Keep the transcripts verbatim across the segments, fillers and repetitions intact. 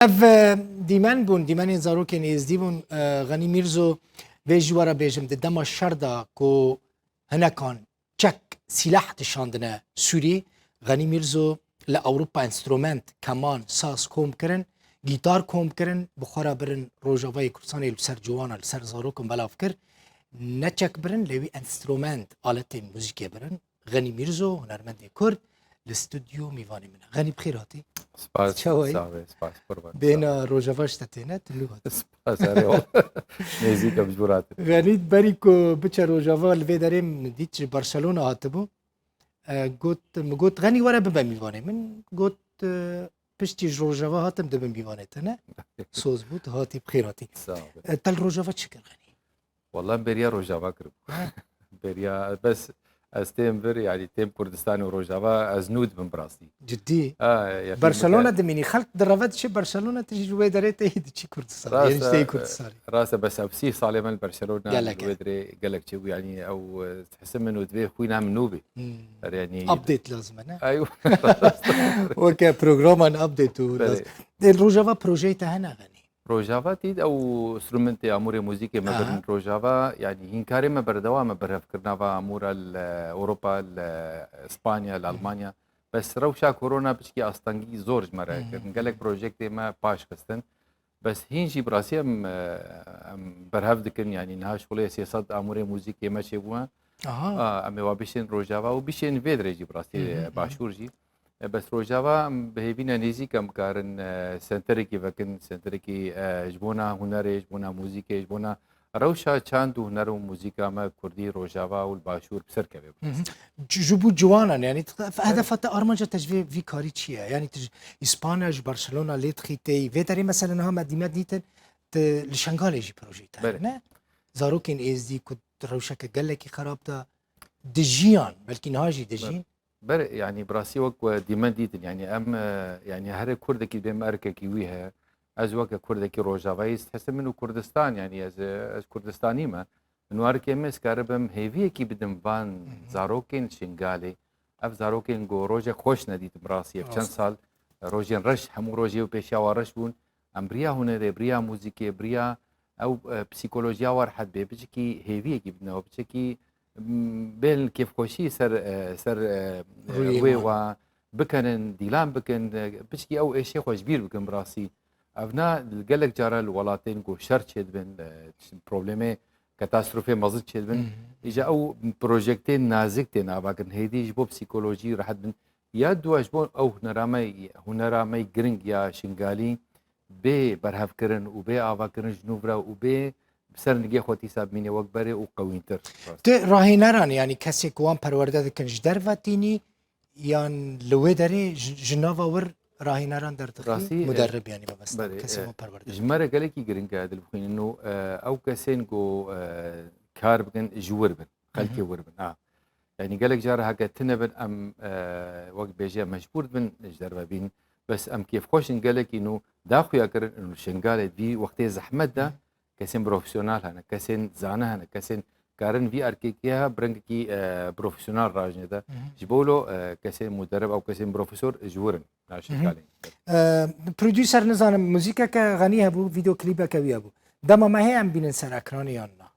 Ev, e, dîmen bûn, dîmenên zarokên êzdî bûn. E, Xenî Mîrzo, vê jî we re bêjim, di dema şer de ku hinekan çek, sîleh dişandine Sûrî, Xenî Mîrzo li Ewropa enstrument, keman, saz kom kirin, gîtar kom kirin, bi xwe re birin Rojavayê Kurdistanê li ser ciwana, li ser zarokan belav kir. Ne çek birin, lê wî enstrument, aletên muzîkê birin. Xenî Mîrzo, hunermendê Kurd, li stûdyo mîvanê min e. Xenî, bi xêr hatî. Spas, Çawa yî? Sax be, spas, qurban. Bêhna Rojava ji te têne, tu nû hatî. Spas, erê wala. Nêzîk e, bi jûr hatin. Xenî, berî ku biçe Rojava, li vê derê min dît ji Barcelona hatibû. E, got, min got, "Xenî, were bibe mîvanê min." Got, e, "Piştî ji Rojava hatim, dibim mîvanê te." Ne? Soz bû, tu hatî, bi xêr hatî. Sağ ol. E, te li Rojava çi kir, Xenî? Wala, em beriya Rojava kiribû. Ha. Beriya, bes ez têm vir, yanî têm Kurdistan û Rojava, ez nû dibim bi rastî. Cidî? Ha, yaqîn Barcelona bike. Dimînî, xelk direve diçe Barcelona, tu jî ji wê derê tê diçî Kurdistan. Rast Yanî e, tê Kurdistanê. Rast e, bes ew sî salê me li Barcelona, Gelek li e. Wê derê gelek çêbû, yanî ew, e, dihese min û divê xwîna min nû bî. Hmm. Er yanî Update lazim e, ne? Ay, Weke programan update û Belê. Lazim. Ê, Rojava projeyê te hene, Xenî? Rojava tî ew instrumentê amûrê muzîkê me Aha. birin Rojava, yanî hînkarê me berdewam e berhevkirina va amûra li Ewropa, li Spanya, li Hı hı. Almanya. Bes rewşa korona piçkî astengî zor ji me re Hı hı. kirin. Gelek projektê me paş xistin. Bes hîn jî bi rastî em, e, em berhev dikin, yanî niha şolê sê sed amûrê muzîkê me çêbûye. Aha. A, em ê wa bişên Rojava û bişên vê dirê jî bi rastî, Hı hı, e, hı hı. Başûr jî. E, bes Rojava em bi hêvî ne nêzîk em karin, e, senterekî vekin, senterekî, e, ji bona hunerê, ji bona muzîkê, ji bona rewşa çand û huner û muzîka me kurdî Rojava û li Başûr bi ser keve. Hı hı. Ji, ji bo ciwanan, yanî, hedefa te, armanca te ji vê, vî karî çi ye? Yanî, tu ji Îspanya, ji Barcelona lê dixî tê. Vê derê, mesela, niha me dîme dîtin, tu li Şengalê jî projeyê te hene, Belê. ne? Zarokên êzdî ku di rewşeke gelekî xerab de dijiyan, belkî niha jî dijîn. Ber, yanî bi rastî wek we dîmen dîtin, yanî em, e, yanî herê kurdekî bê me erkekî wî heye. Ez weke kurdekî Rojavayî, hesê min û Kurdistan, yanî ez, e, ez Kurdistanî me. Min û erkê min ez karibim hêviyekî bidim van Hı hı. zarokên Şingalê. Ev zarokên ku rojek xweş nedîtim rastî. Ev çend Rast. sal, e, rojên reş, hemû rojê û pêşiya wa reş bûn. Em biriya hunerê, biriya muzîkê, biriya ew, e, psîkolojiya wa rehet bê, piçekî hêviyekî bidine we, piçekî, m, bên kêfxweşî ser, e, ser, e, Rûyê wê wan. wa bikenin, dîlan bikin, e, piçekî ew êşê xwe ji bîr bikin bi rastî. Ev na li gelek cara li welatên ku şer çêdibin, e, problemê, katastrofê mezin çêdibin. Hı hı. Îja ew projektên nazik tên avakirin, hêdî ji bo psîkolojî rehet bin. Ya dua ji bo ew hunera me, hunera me giring ya Şingalî bê berhevkirin û bê avakirin ji nû vira û bê bi ser nigê xwe tîsa bimîne wek berê û qewîntir. Tu rahêneran, yanî kesê ku wan perwerde dikin, ji derve tînî yan li wê derê ji, ji nava wir rahêneran derdixî? Rastî, e, muderrib, yanî mebesta, belê, kesê e, wan perwerde ji dikin. Me re gelekî giring e dilbixwînin û, e, ew kesên ku, e, kar bikin ji wir bin, Hı hı. xelkê wir bin. Ha. Yanî gelek cara heke tune bin em, e, wek bêje mecbûr dibin ji derve bînin. Bes em kêfxweş in gelekî nû daxuya kirin û li Şingalê vî wextê zehmet de Hı hı. kesên profesyonel hene, kesên zane hene, kesên karin vî erkekî ha bi rengekî, e, profesyonel rajine de. Hı hı. Ji bo lo, e, kesên muderib ew kesên profesor ji wir in, na Hı hı. Şingalê. E, producer nizanim, muzîkeke Xenî hebû, vîdeo klîbeke wî hebû. Dema me heye em bînin ser ekranê yan na?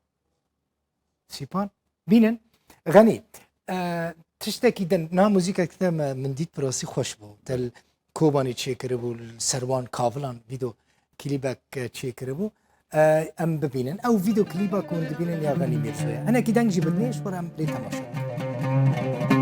Sîpan. Bînin. Xenî, e, tiştekî din, niha muzîkek te me, min dît bi rastî xweş bû. Te li Kobanê çêkiribû, li ser wan kavilan vîdeo klîbek, e, çêkiribû. E, em bibînin. Ew vîdeo klîba ku hûn dibînin ya Xenî Mîrzoye. Hinekî deng jî bidinê, ji xwe re em lê temaşe bikin.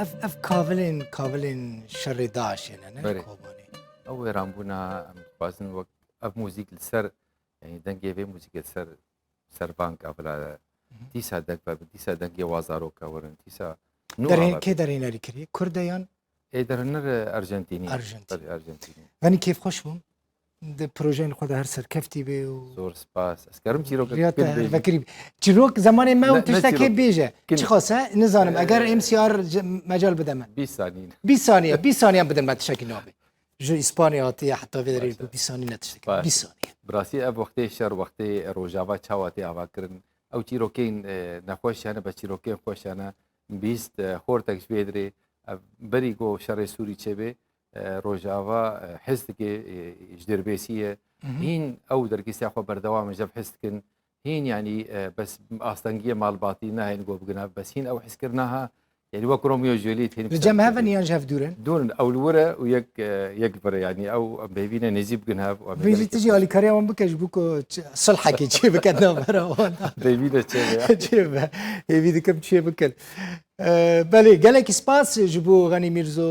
Ev, ev kavilên, kavilên şerê DAIŞê ne, ne li Berê. Kobanê. Ew wêranbûna em dixwazin wek ev muzîk li ser, yani dengê vê muzîkê li ser, ser banka bila dîsa deng vebin, dîsa dengê wa zaroka werin, dîsa nû Derhê-, ava kê bin. derhênerî kiriye? Kurd e yan? Ê derhêner Arjantînî. Arjantînî. Belê, Arjantînî. Venî kêfxweş bûm. Di projeyên xwe de her serkeftî bê û Zor spas. Ez karim çîrok riya te kin bêjî. hervekirî. Çîrok zemanê me Ne- û ne tiştekê çîrok? bêje. Kin- Çi xase nizanim. Ee, Eger M C R ce-, mecal bide me. Bîst saniye. Bîst saniye, bîst saniye bidin me tiştekî nabê. Ji Îspanya hatiye heta vê derê Başe. bîst saniye ne tiştekî. Baş. Bîst saniye. Bi rastî ev wextê şer, wextê Rojava çawa tê avakirin. Ew çîrokên e, nexweş hene, bes çîrokên xweş hene. Bîst e, xortek ji vê derê. Ev berî ku şerê Sûrî çêbê, e, Rojava e, hez dike, e, ji Dirbêsî ye. Hîn ew dergîstiya xwe berdewam in, ji ev hez dikin. Hîn, yanî, e, bes astengiyê malbatî nahên ku bigine, bes hîn ew hezkirina ha, yanî wek Romeo Juliet hîn Li cem hev in yan ji hev dûr in? Dûr in, ew li wir e û yek, e, yek vir e, yanî ew em bêvî ne nêzî bikin hev û em Bêjî hênerî tu jî alîkariya wan bike ji bo ku ç-, sulhekê çê bike navbera wan. Bêvî ne çê be ya. Çê be. Hêvî dikim çê bikin. Ee, belê, gelekî spas ji bo Xenî Mîrzo.